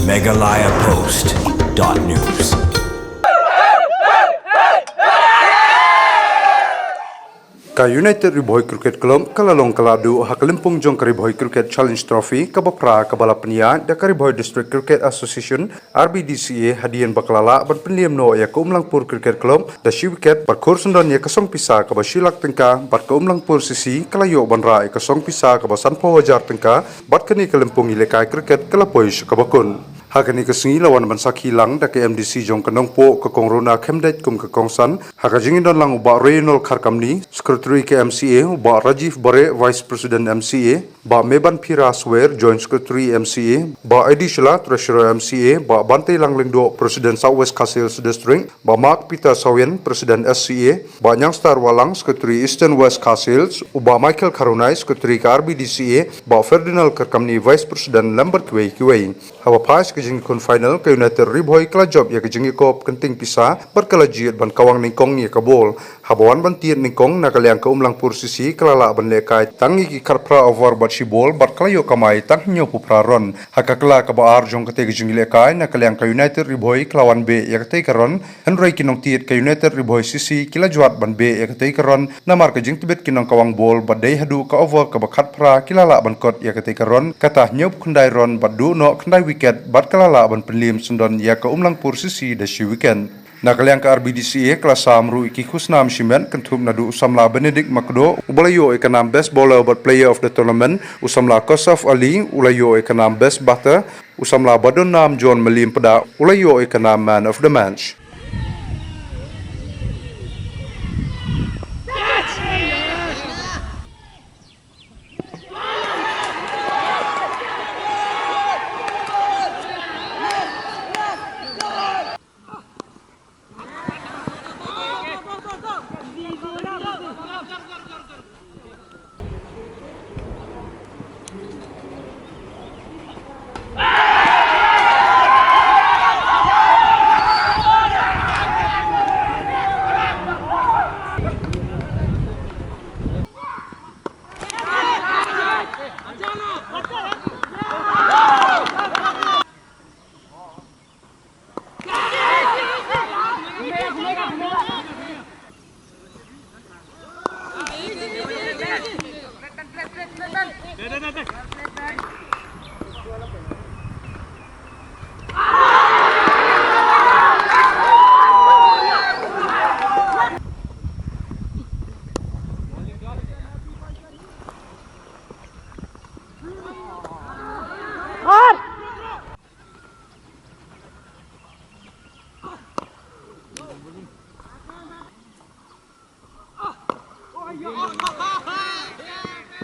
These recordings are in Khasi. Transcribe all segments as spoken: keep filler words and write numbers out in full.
Meghalaya Post dot news. Ka United Ri Bhoi Cricket Club ka la long ka la duh ha ka lympung jong ka Ri Bhoi Cricket Challenge Trophy kaba phra kaba la pynïaid da ka Ri Bhoi District Cricket Association, R B D C A, hadien ba ka la lah ban pynliem noh ïa ka Umlangpur Cricket Club da shi wicket bad khur syndon ïa ka song pisa kaba shi lak tyngka, bad ka Umlangpur C C ka la ïoh ban rah ïa ka song pisa kaba sanphew hajar tyngka, bad kane ka lympung ïalehkai cricket ka la poi sha kaba kut. Ha kane ka sngi la wan ban sakhi lang da ka M D C jong ka Nongpoh, ka Kong Rona Khymdeit, kum ka kongsan, ha ka jingïadon lang u Bah Reynol Kharkamni, Secretary ka M C A, u Bah Rajiv Bare, Vice President M C A, Bah Meban Phira Swer, Joint Secretary M C A, Bah Edi Shylla, Treasurer M C A, Bah Banteilang Lyngdoh, President South West Khasi Hills District, Bah Mark Peter Sawien, President S C A, Bah Nyangstar Wahlang, Secretary Eastern West Khasi Hills, u Bah Michael Kharunai, Secretary ka R B D C A, Bah Ferdinand Kharkamni, Vice President, lem bad kiwei kiwei. Haba phai sha ka jingïakhun final, ka United Ri Bhoi ka la jop ïa ka jingïakop kynting pisa bad ka la jied ban kawang nyngkong ïa ka bol. Haba wan ban tied nyngkong, na ka liang ka Umlangpur C C ka la lah ban lehkai tang ïa ki khatphra over bad shi bol bad ka la ïoh kamai tang hynñiewphew phra run. Ha ka kala kaba ar jong katei ka jingïalehkai, na ka liang ka United Ri Bhoi ka la wan beh ïa katei ka run, hynrei ki nongtied ka United Ri Bhoi C C ki la jwat ban beh ïa katei ka run namar ka jingtbit ki nongkawang bol bad dei haduh ka over kaba khatphra ki la lah ban kot ïa katei ka run, kata hynñiewphew khyndai run bad duh noh khyndai wicket bad ka la lah ban pynliem syndon ïa ka Umlangpur C C da shi wicket. Na ka liang ka R B D C A ka la sam ruh ïa ki khusnam shimet, kynthup naduh u samla Benedict Makdoh uba la ïoh ïa ka nam Best Bowler bad Player of the Tournament, u samla Kosaf Ali u la ïoh ïa ka nam Best Batter, u samla ba don nam John Malim Pda u la ïoh ïa ka nam Man of the Match.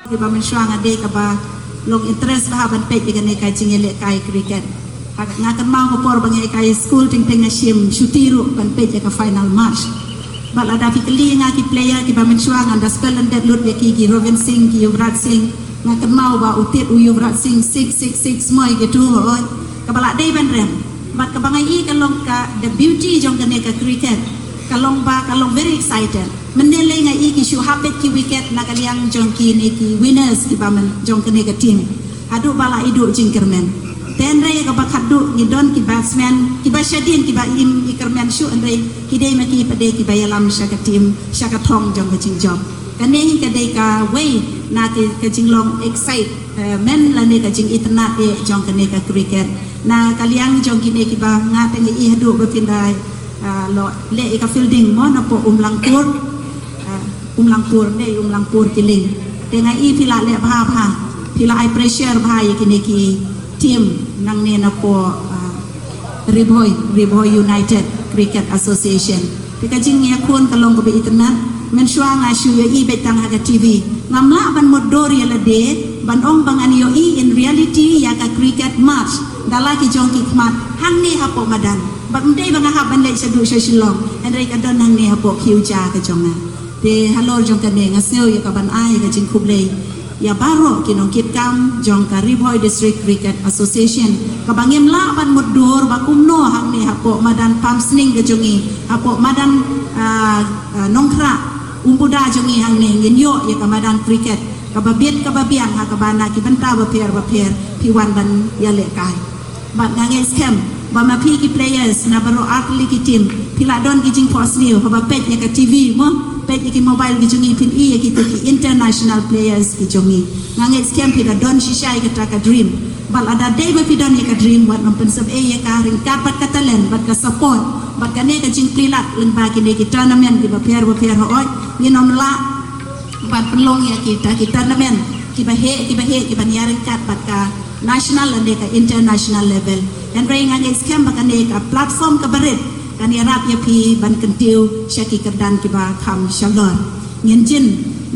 Kiba mynshuwa nga dei kaba long interest bha ban peit ïa kane ka jingïalehkai cricket. Nga kynmaw ka por ba nga ïa kai skul teng teng nga shim shuti ruh ban peit ïa ka final match. Bad lada phi kylli nga ki player kiba mynshuwa nga da spell and dead lut ïa ki, ki Robin Singh, ki Yuvraj Singh. Nga kynmaw ba u tied u Yuvraj Singh six six six, moi ki tu hoi. Kaba la dei ban rem. Bad kaba nga i ka long ka the beauty jong kane ka cricket. Ka long ba, ka long very excited. Mynne lei nga i ki shu hap beit ki wicket na ka liang jong kine ki winners kiba myn jong kane ka team. Haduh ba la i duh jingkyrmen. Te hynrei kaba khatduh ngi don ki batsman kiba shadien kiba im i kyrmen shuh, hynrei ki dei ma ki pat dei kiba ïalam sha ka team, sha ka thong jong ka jingjop. Kane hi ka dei kawei na ki, ka jinglong excite, eh, men lane ka jingitynnad eh jong kane ka cricket. Na ka liang jong kine kiba nga teng i haduh ba phin da, ah, lo leh ïa ka fielding mo napoh Umlangpur. Ah, Umlangpur, ne Umlangpur Killing. Te nga i phi la leh bha bha, phi la ai pressure bha ïa kine ki team nangne napoh, ah, Ri Bhoi, Ri Bhoi United Cricket Association. Te ka jingïakhun ka long kaba itynnad. Mynshuwa nga shu ïohi beit tang ha ka T V. Ngam lah ban mutdur ïa lade ban ong ba ngan ïohi in reality ïa ka cricket match da la ki jong ki khmat hangne hapoh madan. Bad ym dei ba nga hap ban leit shaduh sha Shillong, hynrei ka don hangne hapoh khiew ja ka jong nga. Te halor jong kane nga sngew ïa ka ban ai ka jingkhublei ïa baroh ki nongkitkam jong ka Ri Bhoi District Cricket Association, kaba ngim lah ban mutdur ba kumno hangne hapoh madan Pamsning ka jong ngi, hapoh madan, ah, ah, Nongkhrah Umbuda jong ngi hangne ngin ïoh ïa ka madan cricket kaba bit kaba biang ha kaba na ki bynta bapher bapher phi wan ban ïalehkai. Bad nga ngeit skhem ba ma phi ki players na baroh artylli ki team, phi la don ki jingphohsniew haba peit ïa ka T V mo, peit ïa ki mobile ki jong ngi, phin i ïa kito ki international players ki jong ngi. Nga ngeit skhem phi da don shisha ïa kata ka dream. Bad lada dei ba phi don ïa ka dream, wat nym pynsep ei ïa ka, ryngkat bad ka talent, bad ka support, bad kane ka jingplie lad lyngba kine ki tournament kiba pher ba pher, hooid ngin ym lah ban pynlong ïa kita ki tournament kiba heh kiba heh kiban ïaryngkat bad ka national lane ka international level. Hynrei nga ngeit skhem ba kane ka platform kaba rit kan ïarap ïa phi ban kyntiew sha ki kyrdan kiba kham shalor. Ngin jin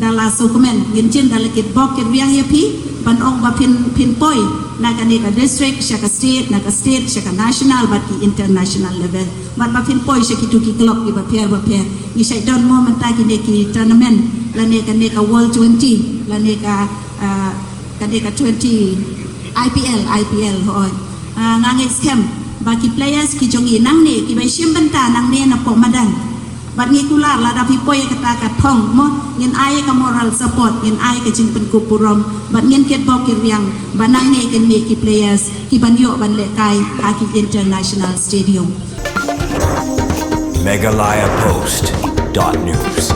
da la sngewkmen, ngin jin da la kitbok kitrwiang ïa phi ban ong ba phin, phin poi na kane ka district sha ka state, na ka state sha ka national bad ki international level. Bad ba phin poi sha kito ki club kiba pher ba pher. Ngi shait don mo mynta kine ki tournament, lane kane ka World twenty, lane ka, ah, kane ka twenty, I P L, I P L, hooid. Ah, nga ngeit skhem ba ki players ki jong ngi nangne kiba shim bynta nangne napoh madan. Bad ngi kular lada phi poi ïa kata ka thong mo, ngin ai ka moral support, ngin ai ka jingpynkup burom, bad ngin kitbok kitrwiang ba nangne kin mih ki players kiban ïoh ban lehkai ha ki international stadium. Meghalaya Post dot news.